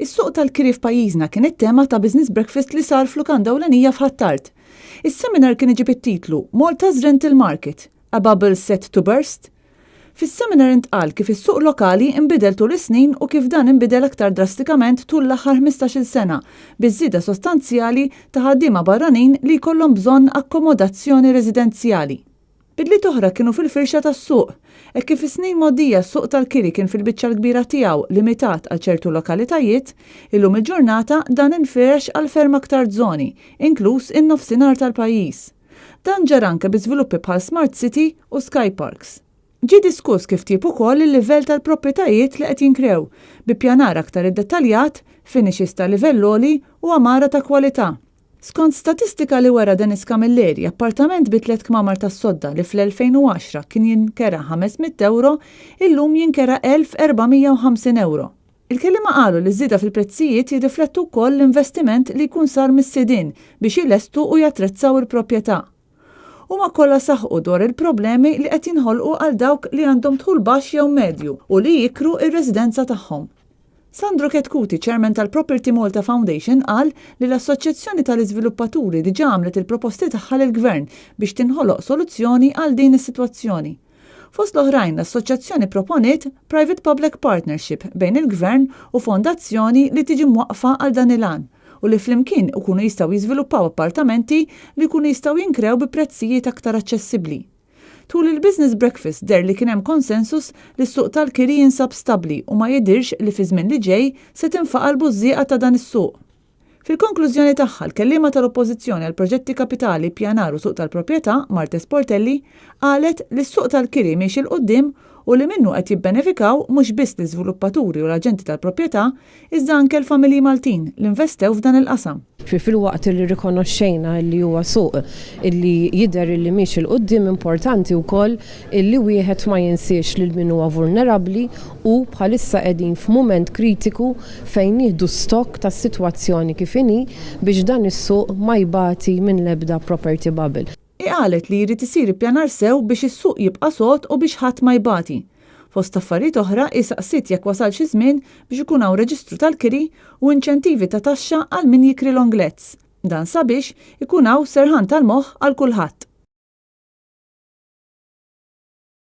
Is-suq tal-kiri f'pajjiżna kien it-tema ta' Business Breakfast li sar f'lukanda ewlenija f'Ħ'Attard. Is-seminar kien iġib it-titlu Malta's Rental Market, A Bubble Set to Burst? Fis-seminar intqal kif is-suq lokali nbidel tul is-snin u kif dan inbidel aktar drastikament tul l-aħħar 15-il sena biż-żieda sostanzjali ta' ħaddiema barranin li jkollhom bżonn akkomodazzjoni residenzjali. Bidliet oħra kienu fil-firxa tas-suq. Hekk kif fis-snin mgħoddija s-suq tal-kiri kien fil-biċċa l-kbira tiegħu limitat għal ċertu lokalitajiet, illum il-ġurnata dan infirex għal ferm aktar żoni, inkluż in-Nofsinhar tal-pajjiż. Dan ġara anke bi żviluppi bħal Smart City u Sky Parks. Ġie diskuss kif tjieb ukoll il-livell tal-proprjetajiet li qed jinkrew, bi ppjanar aktar iddettaljat, finishes ta' livell għoli u għamara ta' kwalità. Skont statistika li wera Dennis Camilleri, appartament bi tlett kmamar tas-sodda li fl-2010 kien jinkera 500 ewro, illum jinkera 1,450 ewro. Il-kelliema qalu li ż-żieda fil-prezzijiet jirriflettu wkoll l-investiment li jkun sar mis-sidien biex ilestu u jattrezzaw il-proprjetà. Huma kollha saħqu dwar il-problemi li qed jinħolqu għal dawk li għandhom dħul baxx jew medju u li jikru r-residenza tagħhom. Sandro Chetcuti, Chairman tal-Property Malta Foundation qal li l-Assoċjazzjoni tal-Iżviluppaturi diġà għamlet il-proposti tagħha lill-Gvern biex tinħoloq soluzzjoni għal din is-sitwazzjoni. Fost l-oħrajn l-Assoċjazzjoni proponiet Private Public Partnership bejn il-Gvern u fondazzjoni li tiġi mwaqqfa għal dan il-għan u li flimkien ikunu jistgħu jiżviluppaw appartamenti li jkunu jistgħu jinkrew bi prezzijiet aktar aċċessibbli. Tul il-Business Breakfast deher li kien hemm konsensus li s-suq tal-kiri jinsab stabbli u ma jidhirx li fiż-żmien li ġej se tinfaqa' l-bużżieqa ta' dan is-suq. Fil-konklużjoni tagħha, l-kelliema tal-Oppożizzjoni għall-Proġetti Kapitali, Ippjanar u Suq tal-Proprjetà, Marthese Portelli, qalet li s-suq tal-kiri miexi 'l quddiem u li minnu qed jibbenefikaw mhux biss l-iżviluppaturi u l-aġenti tal-proprjetà iżda anke l-familji Maltin li nvestew f'dan il-qasam. Filwaqt li rrikonoxxejna li huwa suq li jidher li miexi 'l quddiem importanti wkoll li wieħed ma jinsiex lil min huwa vulnerabbli u bħalissa qegħdin f'mument kritiku fejn nieħdu stock tas-sitwazzjoni kif inhi biex dan is-suq ma jbati minn l-ebda property bubble. Hi qalet li jrid isir ippjanar sew biex is-suq jibqa' sod u biex ħadd ma jbati. Fost affarijiet oħra, hi saqsiet jekk wasalx iż-żmien biex ikun hawn reġistru tal-kiri u inċentivi ta' taxxa għal min jikri long lets. Dan sabiex ikun hawn serħan tal-moħħ għal kulħadd.